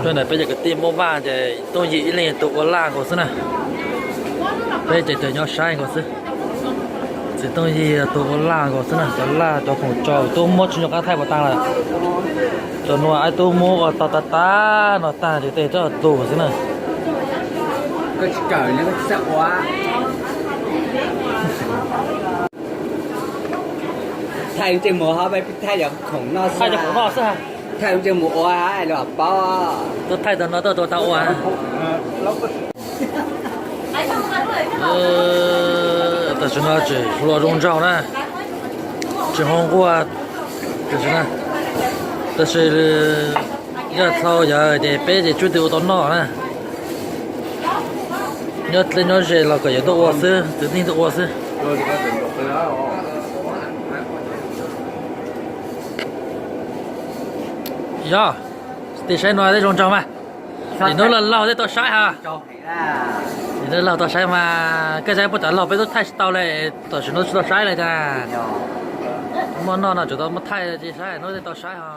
Sawv ntawm peb cov kwv tij Hmoob Vaj ces Tooj Yig ib leeg tus ua laj nkaus xwb na. Peb ces cov nyob saib nkaus xwb. Txiv Tooj Yig tus ua laj nkaus xwb na, cov laj cov khoom tsaus tub muab tsis nco qab thaij puas tag lawm. Cov nuav aib tub muab ua tau tag tag no tag ces tej rab tus xwb na. Thaij ntsej muag ho peb thaij cov khoom noj xwb, thaij ntsej muag ua los paub. Tuaj thaij tau no tuaj tua tau ua. Tam sim no tseem hluas zoo nraug na, tsis hu nquag, tam sim no, tab sis yog txhua yawg ces peb ces tsuas twb ua tau noj na. Nyob dleb nyob ze los kom yawg tuaj ua xwb, kwv tij tuaj ua xwb. Yog, tej saib no tej zoo nraug mas. Nim hnub laug laug tej tau saib ha. Nim hnub laug tau saib mas, koj saib puas cov laug peb tub thaij tsis tau li, tam sim no tsis tau saib li cas. Muaj noj no tseem tau muab thaij tsis saib, hnub tej tau saib ho.